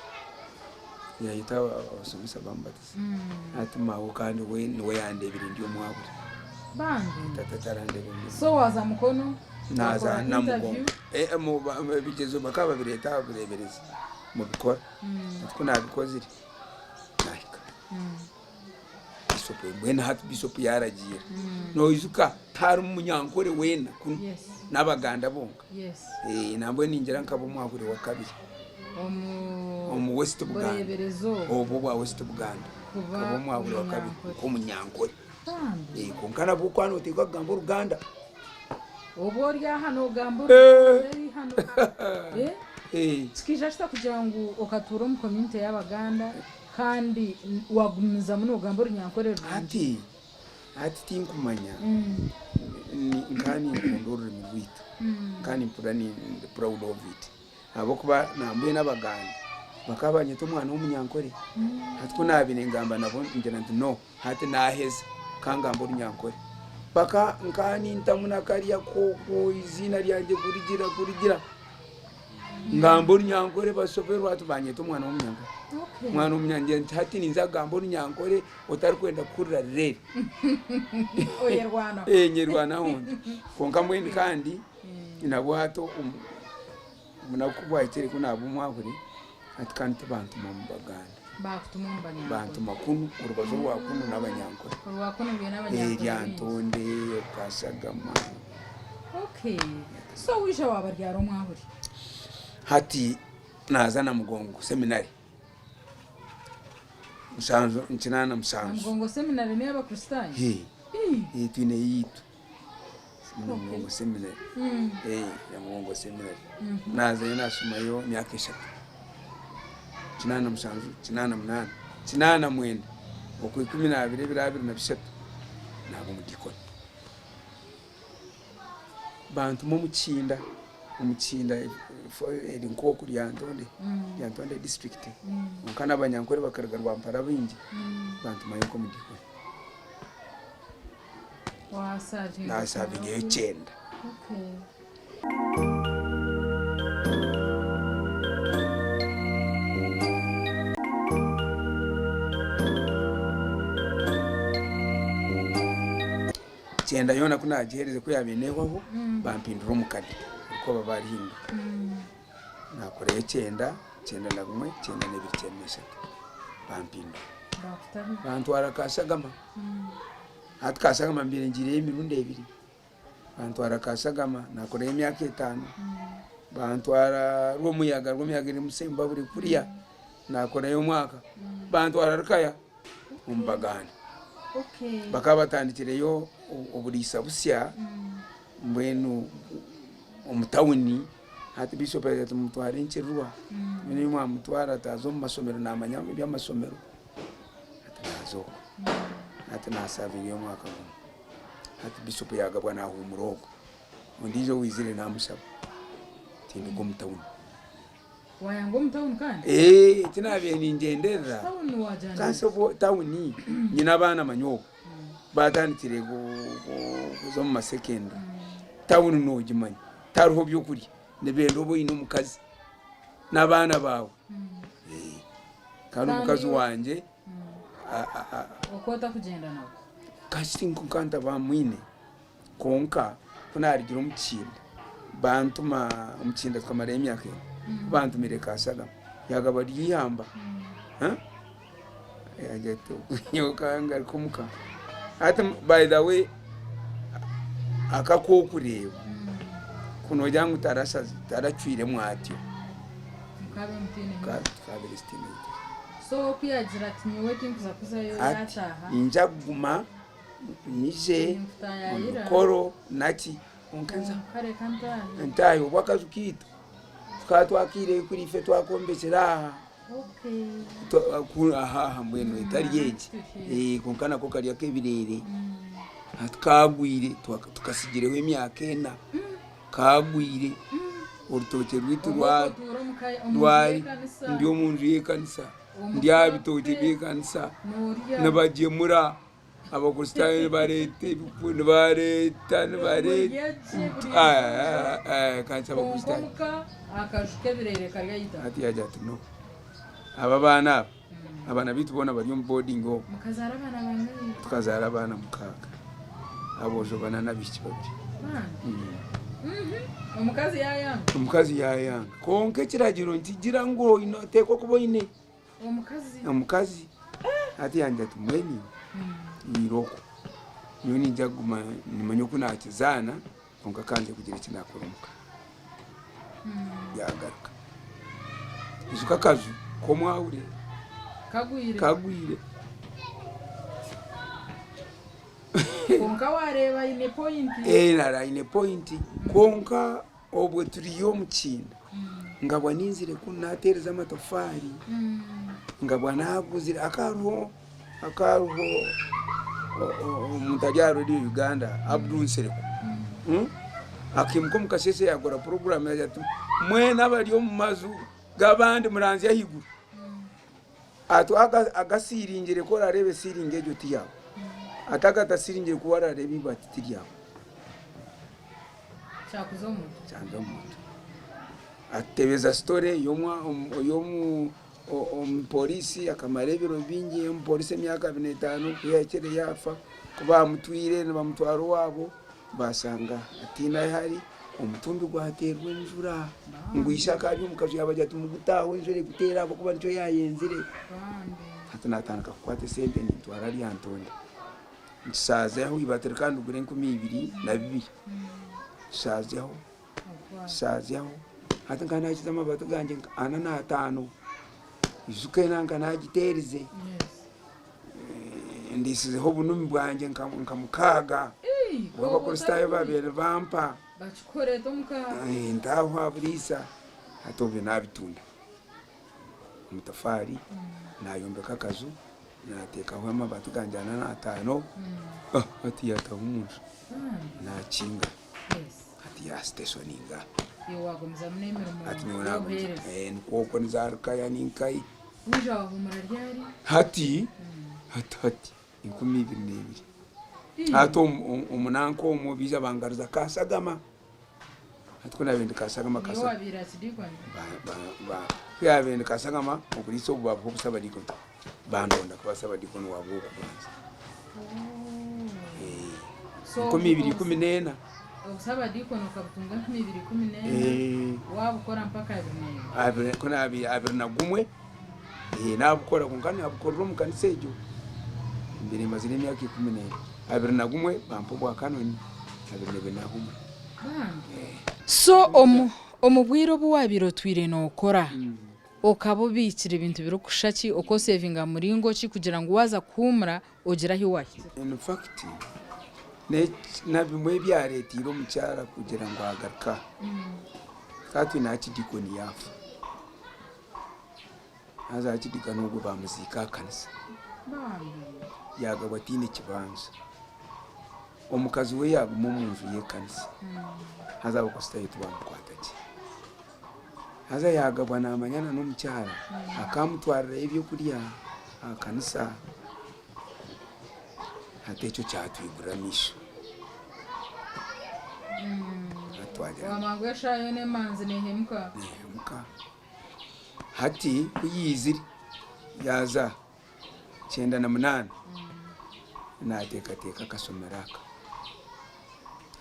Yayeta abashomesa bamubatiza. Hati mawe kandi we niwe yandebire ndi omwaburi. Bambi. Tata tarandebire ndi. So waza Mukono? Naza wakora na interview? Mugongo. Ebigyezo bakaba babireeta ababureeberezi mubikora. Hati ku nabikozire nahika. Bishop mbwenu hati Bishop yaragiira noijuka tiharimu munyankore weena kunu Yes. n'abaganda bonka Yes. Eh, nambwenu ningira nkaba omwahuri wa kabiri Omu omu West Buganda bureeberezi obu. obwo obwa West Buganda Kuba nkaba omwahuri wa kabiri omunyankore. nk'omunyankore Bambi. Eh, kwonka nabwo okwa noteekwa kugamba oruganda Obu ori aha nogamba Eh. oruganda eri hano. Eh? Eh, Kikaija kita kugira ngu okatuura omu community y'Abaganda Kandi wagumizamu nogamba Orunyankore rurungi. Hati, hati tinkumanya, nkaba ninkunda orurimi rwaitu, nkaba nimpurira ndi proud of it ahabw'okuba nambwenu Abaganda bakaba banyeta omwana w'Omunyankore. Hati ku naabaire ngamba nabo ngira nti no, hati naaheza ka ngambe Orunyankore. Baka nkaba nintamu na kariya k'oku eiziina ryangye kurigira kurigira. Ngamba Orunyankore bashoberwa hati banyeta omwana w'Omunyankore. Omwana w'Omunyankore nti hati ninza kugamba Orunyankore otarikwenda kuhurira rurere. Oyerwanaho. Eh, nyerwanaho ntyo. Kwonka mbwenu kandi nabwo hati obunaku ku bwahikire ku naaba omwahuri, hati kandi tibantuma omu Baganda. Baakutuma omu Banyankore. Bantuma kunu, orubaju orwa kunu n'Abanyankore. Orwa kunu rwine Abanyankore baingi. Lyantonde, Kashagama. Okay. So waija waaba ryari omwahuri? Hati naaza Namugongo seminary mushanju, 87. Namugongo seminary n'ey'Abakristaayo? Hee, Ii. Twine eyaitu. Namugongo Seminary. Eh, Namugongo Seminary. Naazayo naashomayo emyaka eshatu. 87, 88, 89, okwa 12 ebiro 23 naaba omudiikoni. Bantuma omu Kihinda, omu Kihinda eri nk'oku Lyantonde, Lyantonde district kwonka n'abanyankore bakaruga Rwampara baingi bantumayo nk'omudiikoni. Naasavingayo ekyenda. Kyenda yoona ku naagiheerize ku yaabaire neehwaho, bampindura omukade ahabw'okuba baba barihinduka. Naakorayo kyenda, kyenda na gumwe, kyenda n'ebiri, kyenda n'eshatu, bampindura. Bantwara Kashagama. Hati Kashagama mbaire ngiireyo emirundi ebiri. Bantwara Kashagama naakorayo emyaka etaano. Bantwara Rwomuyaga, Rwomuyaga eri Musembabure kuriya, naakorayo omwaka. Bantwara Rukaya. omu Baganda. Bakaba batandikireyo oburiisa busya mbwenu omu tawuni hati Bishop yagira ati mumutware Nkirwa, mbwenu ei mwamutwara ati aze omu mashomero namanya eby'amashomero hati naaza okwo. Hati naasavingayo omwaka gumwe. Hati Bishop yaagabwa naahuumura okwo, ondiijo owaizire naamushaba tinduga omu tawuni. Wayanga omu tawuni kandi? Eeh tinabiire ningyenderera Tawuni wagyenda kasi obwo tawuni nyine abaana manya obwo batandikire kuza omu masekendure tawuni nogimanya tariho byokurya nibenda obe oyine omukazi n'abaana baawe kandi omukazi wangye Okaba otakugyenda nawe? Kasi tinkuka ntaba mwine. Kwonka ku naarugire omu kihinda, bantuma omu kihinda tukamarayo emyaka ena, ku bantumire Kasagama, ryagaba riri eihamba, yaagira ati nyowe ka ngaruke omuka. Hati by the way aka aku orikureeba, ku noogira ngu taracwiremu atyo, Mukaabe mutaine tukaabaire tutaine eitaka. So ku yaagira ati nyowe tinkuza kuzayo Hati yaataaha. ninza kuguma Nyije omu mikoro naki kwonka nza ntaahe obu akaju kaitu tukaba twakaireyo kuri itwe twakombekyere aha aha aha mbwenu etari egi kwonka nako kari ak'ebireere hati kagwire tukatsigireho emyaka ena kagwire orutookye rwaitu rwari ndi omu nju y'ekanisa ndi aha bitookye by'ekanisa nibagyemura. Abakristaayo nibareeta ebiku nibareeta nibareeta kansi Abakristaayo. Hati yaagira ati no aba abaana aba abaana baitu boona bari omu boarding omu. Tukazaara abaana mukaaga aboojo bana n'abaishiki babiri. Omukazi yaayanga. Kwonka ekiragiro nikigira ngu oteekwa kuba oine. Omukazi hati yangira ati mbwenu iwe irooko nyowe niinyija kuguma nimanya oku naakizaana kwonka ka nze kugira eki naakora omuka. Yaagaruka. Ijuka akaju k'omwahure kagwire. Kwonka waareeba aine pointi. Ee aine pointi kwonka Obwe turi omu kiina, nkabwa ninzire kunu nateereza amatofaari, nkabwa naguzire hakaba hariho omuntu ari aha Radio Uganda Abdu Nsereko, akaimuka omu kasheeshe yakora puroguraamu yaagira ati mwena abari omu maju g'abandi muranzye ahaiguru, ati agasiiringire ku orareeba esiiringi egyo ti yaawe, ati agatasiiringire ku orareeba eibaati ti ryawe. Kyakuza omu mutwe. Kyanza omu mutwe. Atutebeza story y'omupoliisi akamara ebiro bingi omupoliisi emyaka abiri n'etaano ku yahikire yaafa, ku baamutwire nibamutwara owaabo baashanga hataine ahu ari, omutumbi gwateerwa enjura ngu ishe akaba ari omu kaju yaabagira ati mugutaaho enjura eguteere ahabw'okuba nikyo yaayenzire. Hati naatandika kukwata esente nintwara Lyantonde. Nkisaazeho eibaati rikaba nirigura 2002 nkisaazeho nkisaazeho hati nkaba naakiza amabaati gangye nka ana n'ataano ijuka ena nka naagiteerize ndiisizeho obunumi bwangye nka mukaaga. Obwo Abakristaayo baabaire nibampa. Ntaaho aha buriisa, hati obwe naabitunda. Amatafaari, naayombeka akaju, naateekaho amabaati gangye ana n'ataano, hati yaataaha omu nju, naakinga, hati yaasiteshoninga. Hati nyowe naagumizamu, nikwo okwo ni zaarukaya ni nkahi. Hati, hati hati. 2002. Hati omu nanka omwo baija bangaruza Kashagama. Hati ku naabaire ndi Kashagama, ku yaabaire ndi Kashagama oburiisa obu baabuha obusabadiikoni, bandonda kuba sabadiikoni waabwo ow'okubanza. 2014. Obusabadiikoni okabutunga 2014, waabukora mpaka abiri n'ebiri. Ku naabaire 21. Naabukora kwonka naabukorera omu kanisa egyo mbaire mazire emyaka 11. 21 bampa obwa kanoni, 22 naahumura. So omu bwire obu waabaire otwire nookora, okaba obiikire ebintu birikushusha ki, okoseevinga muringo ki kugira ngu waaza kuhuumura ogire ahu waahikire? In fact, na bimwe ebyareeteire omukyara kugira ngu agaruke aha, tukaba twine Archdeacon yaafa. Haza Archdeacon ogwo baamuziika aha kanisa, yaagabwa ataine kibanja. Omukazi we yaaguma omu nju y'ekanisa, haza Abakristaayo tibaamukwata gye. Haza yaagabwa naamanya na n'omukyara, akaamutwarirayo ebyokurya aha kanisa. Hati ekyo kyatwigura amaisho. Hati twagira ngu Wamangu eshaaha yoona emanzi neehemuka. Neehemuka. Hati ku yaizire yaaza 98 naateekateeka akasomero aka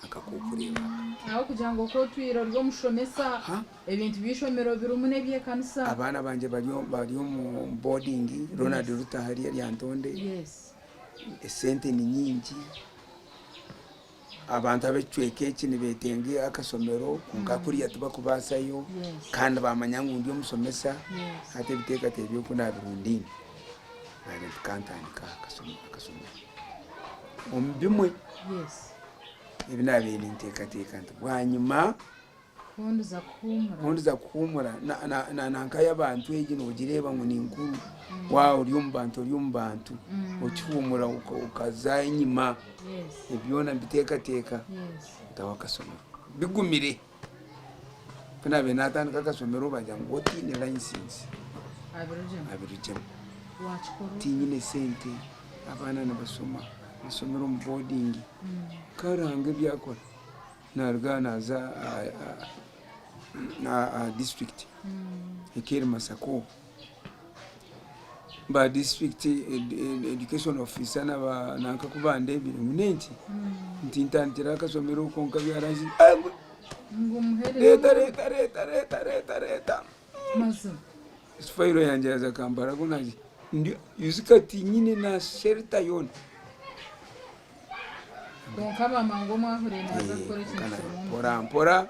aka k'okureeba aka. Ahabw'okugira ngu oku otwire ori omushomesa, Ha? ebintu by'eishomero birimu n'eby'ekanisa. Abaana bangye bari omu boarding, Ronald Ruta hariya Lyantonde. Yes. Esente ni nyingi. Abantu ab'ekicweka eki nibeetenga akashomero kwonka kuriya tibakubaasayo kandi baamanya ngu ndi omushomesa hati ebiteekateeko by'oku naabirundaine naagira nti kantandike aha akashomero. Omu bimwe ebi naabaire ninteekateeka nti bwanyima Ku ndiza kuhuumura nanka y'abantu egi noogireeba ngu ni nkuru, waaba ori omu bantu ori omu bantu, okihuumura okaza enyima, ebyo byona mbiteekateeka ntaho akashomero. Bigumire, ku naabaire naatandika akashomero baagira ngu otaine layisinsi abirugyemu. Tinyine sente, abaana nibashoma, nibashomera omu boodingi, ka Ruhanga ebi akora. Naruga naaza aha disiturikiti eka eri Masaka okwo, ba disiturikiti education ofiisa nanka ku bandeebire ngu n'enki nti ntandikire akashomero kwonka byarangira reeta reeta reeta reeta reeta reeta fayiro yangye yaaza Kampala ku naagiire tinyine na shelter yoona. Kwonka maama ngu omwahuriire naaza kukora ekintu kirimu omutima. Mpora mpora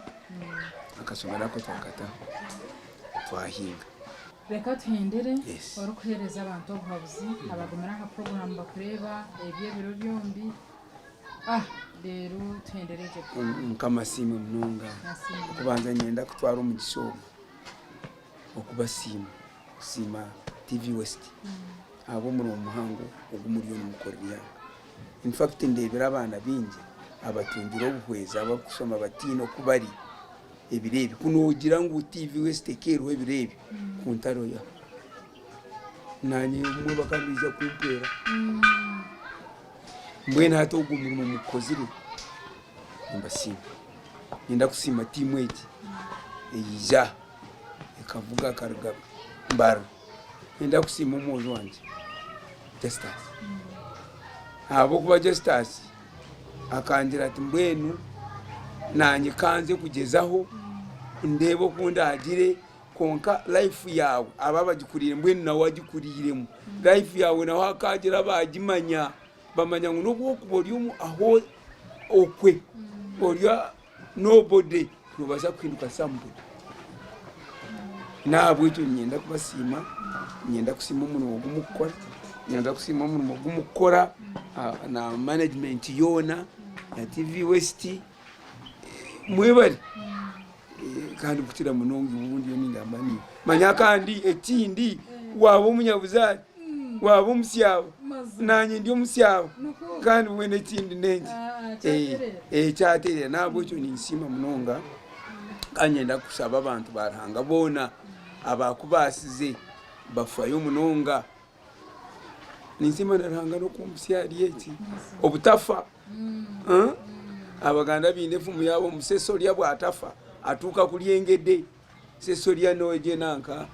akashomero ako twakataho twahinga. Reka tuhendere orikuheereza abantu obuhabuzi abagumire aha puroguraamu bakureeba ebi ebiro byombi reero tuhendere gye. Mukama asiimwe munonga. Okubanza niinyenda kutwara omugisha ogu okubasiima, kusiima TV West ahabw'omurimo muhango ogu muriyo nimukorera eihanga. In fact ndeebire abaana baingi abatungire obuhwezi abarikushoma bataine oku bari ebiro ebi. Ku noogira ngu TV West ekeeriho ebiro ebi, ku ntaro ya naanye obumwe bakaba nibaija kumpwera. Mbwenu hati ogwo murimo mugukozire, nimbasiima. Niinyenda kusiima tiimu egi eija aha ekavuga akaruga Mbarara. Niinyenda kusiima omwojo wangye Justus ahabw'okuba Justus akangira ati mbwenu naanye kanze kugyezaho ndeebe oku ndaagire kwonka life yaawe aba abagikuriire mbwenu nawe agikuriiremu life yaawe nawe akaagira baagimanya bamanya ngu n'obu orikuba ori omu ahu okwe ori nobody noobaasa kuhinduka somebody. N'ahabw'ekyo niinyenda kubasiima, niinyenda kusiima omurimo ogu murikukora, niinyenda kusiima omurimo ogu murikukora na management yoona. Na TV West mwebare kandi kukira munonga iwe ou ndiyo ningamba niiwe. Manya kandi ekindi waaba omunyabuzaare, waaba omusyabo, naanye ndi omusyabo kandi mbwenu ekindi n'enki? Kyateerera. N'ahabw'ekyo ninsiima munonga kandi niinyenda kushaba abantu ba Ruhanga boona abakubaasize bafayo munonga. Ninsiima na Ruhanga n'okumpisya ahari eki obutafa. Abaganda baine enfumu yaabo ngu Sesorya bwatafa atuuka kurya engede. Sesorya n'egyo enanka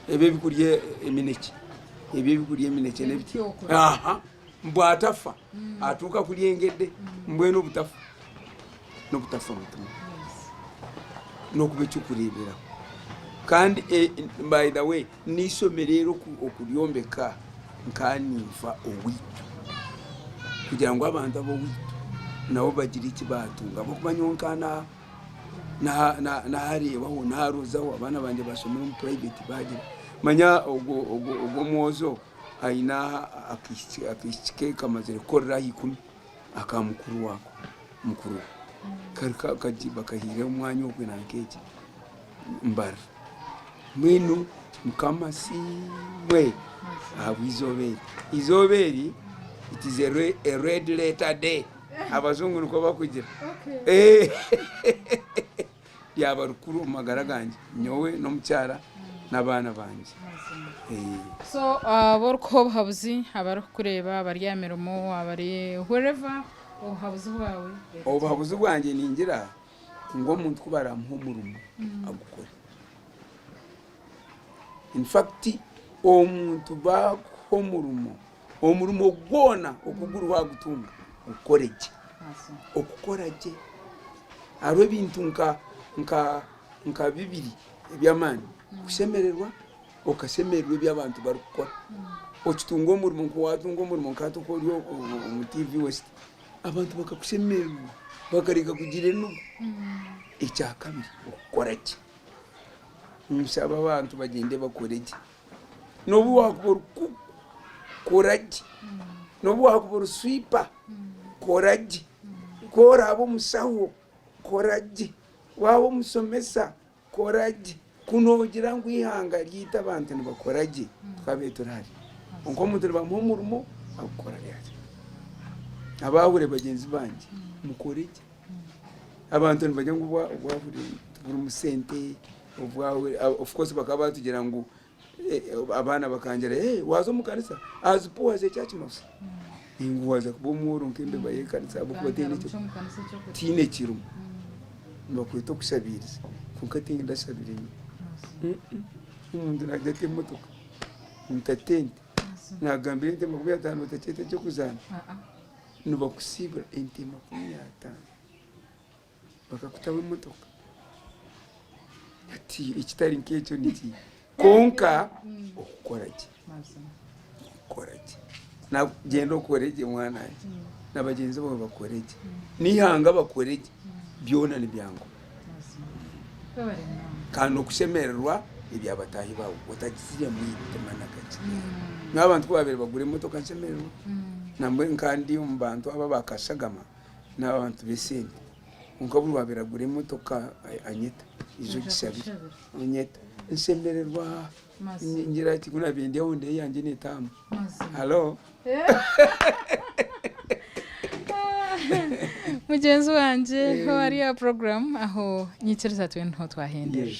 ebi ebikurya eminekye, ebi ebikurya eminekye n'ebiti. Aha bwatafa atuuka kurya engede mbwenu obutafa n'obutafa mutima n'okuba eky'okureeberaho. Kandi by the way N'eishomero eri okuryombeka nka ninfa owaitu kugira ngu abantu ab'owaitu nabo bagire eki baatunga ahabw'okuba nyowe nka nahareebaho naharozaho abaana bangye bashomire omu purayiveti baagira manya ogwo omwojo aine akaishiki ke kamazire kukorera aha ikumi aka mukuru waako mukuru we bakahaire omwanya ogwe nanka egi Mbarara. Mbwenu Mukama asiimwe ahabw'eizooba eri. Eizooba eri it is a red letter day abajungu nikwo bakugira. Ryaba rikuru omu magara gangye nyowe n'omukyara n'abaana bangye. So abu orikuha obuhabuzi abarikukureeba abari aha mirimo abari wherever obuhabuzi bwawe. Obuhabuzi bwangye ningira ngu omuntu ku baramuha omurimo agukore. In fact omuntu baakuha omurimo, omurimo gwona oku guri waagutunga gukore gye, okukora gye. Hariho ebintu nka bibiri eby'amaani, kushemererwa okashemererwa ebi abantu barikukora, okitunga omurimo nka waatunga omurimo nka hati oku ori omu TV West. Abantu bakakushemererwa bakareka kugira enugu. Ekyakabiri okukora gye. Ninshaba abantu bagyende bakore gye. N'obu wakuba ori kuku kora gye. N'obu wakuba ori swipa kora gye. Ku oraabe omushaho kora gye. Waaba omushomesa kora gye. Ku noogira ngu eihanga ryaitu abantu nibakora gye, tukabaire turi hare. Kwonka omuntu nibamuha omurimo agukora atyo. Abaahura bagyenzi bangye, mukore gye. Abantu nibagira ngu obwahure tiburimu sente, obwahure of course bakaba batugira ngu abaana bakangira waaza omu kanisa as poor as a church mouse. Ngu waaza kuba omworo nk'embeba y'ekanisa ahabw'okuba tihaine ekirimu. Nibakweta okushabiiriza kwonka tindashabire nyowe. Omuntu naagira ati emotoka ntate ente, naagambira ente 50 otakyeta eky'okuzaana, nibakusiibura ente 50 bakakutaho emotoka. Hati ekitari nk'ekyo niki? Kwonka okukora gye, okukora gye. Gyenda okore gye mwana wangye na bagyenzi baawe bakore gye n'eihanga bakore gye byona nibyanguha. Kandi okushemererwa ebya bataahi baawe otagiziremu eitima na kakye. Nyowe abantu ku baabaire bagura emotoka nshemererwa. Nambwenu nka ndi omu bantu abo abakashagama n'abantu b'esente. Kwonka buri waabaire agura emotoka anyeta ija ogishabire onyeta nshemererwa. Ngira nti ku naabaire ndi aho ndeeba eyangye neetaahamu. Halo. Mugyenzi wangye owari aha puroguramu aho nyikiriza twena niho twahenderera.